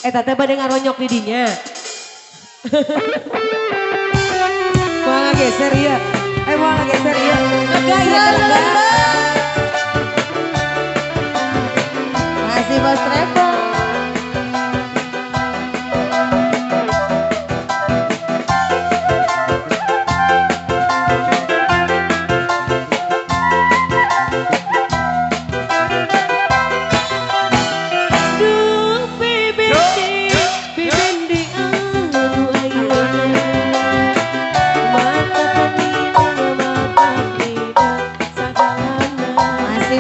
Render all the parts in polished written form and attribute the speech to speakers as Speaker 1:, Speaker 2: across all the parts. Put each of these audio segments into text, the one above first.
Speaker 1: Eta teh bade ngaronyok di dinya. Moal ngageser ieu. Moal ngageser ieu. Lega ieu lega.
Speaker 2: Masih Bos Travel.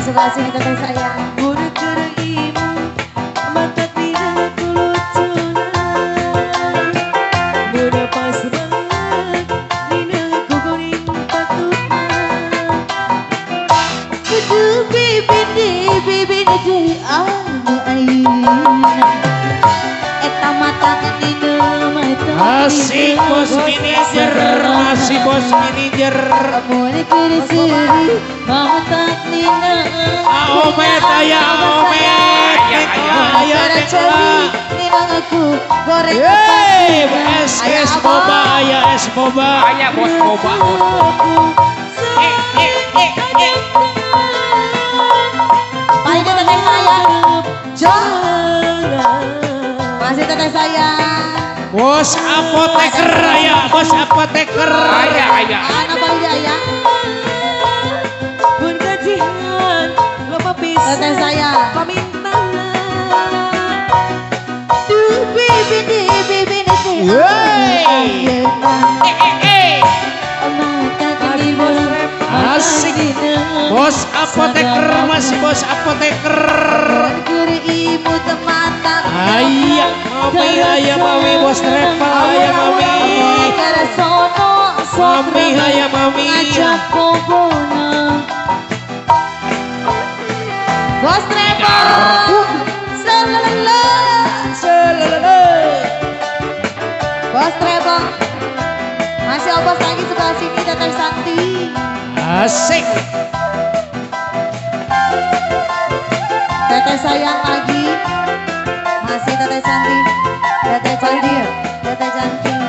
Speaker 2: Sebelah sini teteh sayang.
Speaker 3: Asik bos manajer, masih bos manajer. Aomet aya aomet, aya Yeay, es boba aya es boba.
Speaker 4: Aya bos boba, bos boba.
Speaker 2: Paling teteh sayang. Masih teteh sayang.
Speaker 3: Bos apoteker ya, bos apoteker.
Speaker 4: Aya, aya.
Speaker 2: Apa ya? Teteh sayang.
Speaker 3: Asik. Bos apoteker, masih bos apoteker. Ayah, mami, ayah, mami, bos travel, ayah, mami. Mami, ayah, mami.
Speaker 2: Bos travel. Selele.
Speaker 3: Selele.
Speaker 2: Bos travel. Masih obos lagi sebelah sini, Teteh Santi.
Speaker 3: Asik.
Speaker 2: Teteh sayang lagi. Masih Teteh Santi. Teteh Cantik. Teteh Cantik.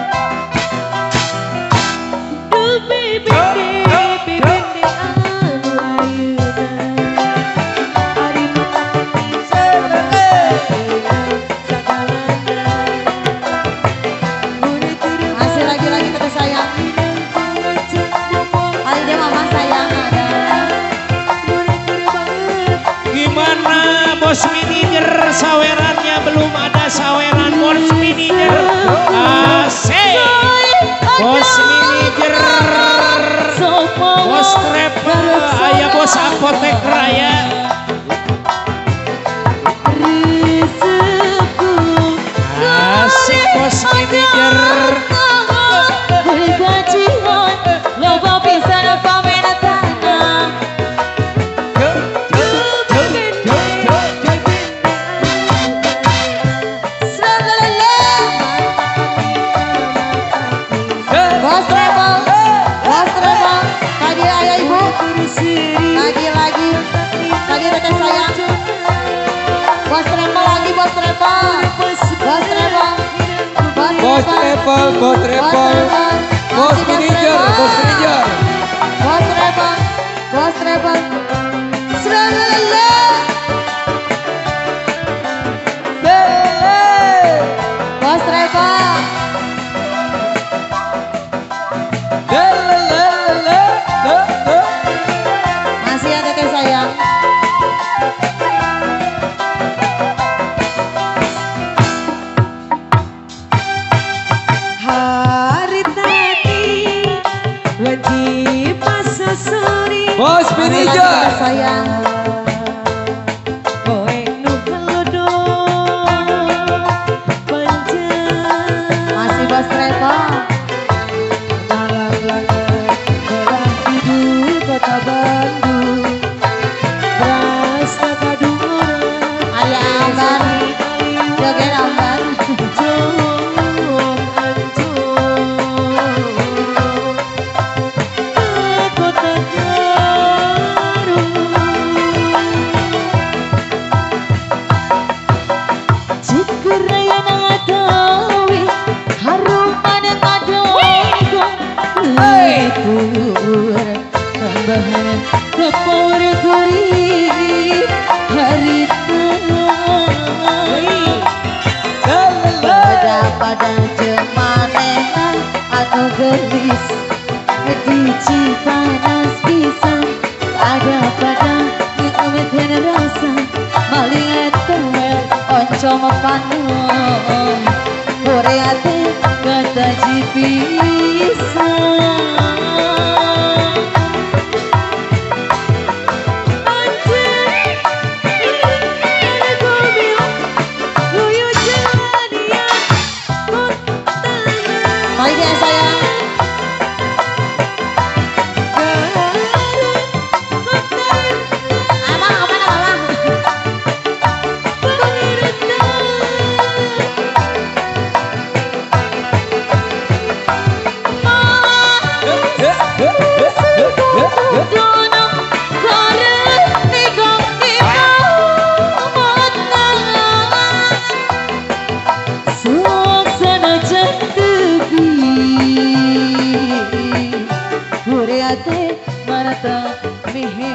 Speaker 2: Masih lagi-lagi Teteh sayang. Kali dia mama sayang ada.
Speaker 3: Gimana bos manajer sawerannya belum ada saweran bos manajer. Asik. Bos manajer. Bos travel, ayah bos apoteker ayah. Asik bos manajer.
Speaker 2: Bos travel, bos travel, tadi ayah ibu, lagi-lagi, tadi teteh sayang. Bos travel lagi, bos travel, bos travel,
Speaker 5: bos travel, bos travel, bos manajer, bos manajer,
Speaker 2: bos travel, bos travel, selele. Bos travel. Masih ya teteh sayang.
Speaker 1: Hari tadi wajib pasasuri.
Speaker 5: Bos manajer
Speaker 2: sayang. Masih bos travel. Ayah Ambar, joget Ambar. Cuma Koreate kata jipisa. Mari dia sayang. Amang kemana mama? Marata mihe.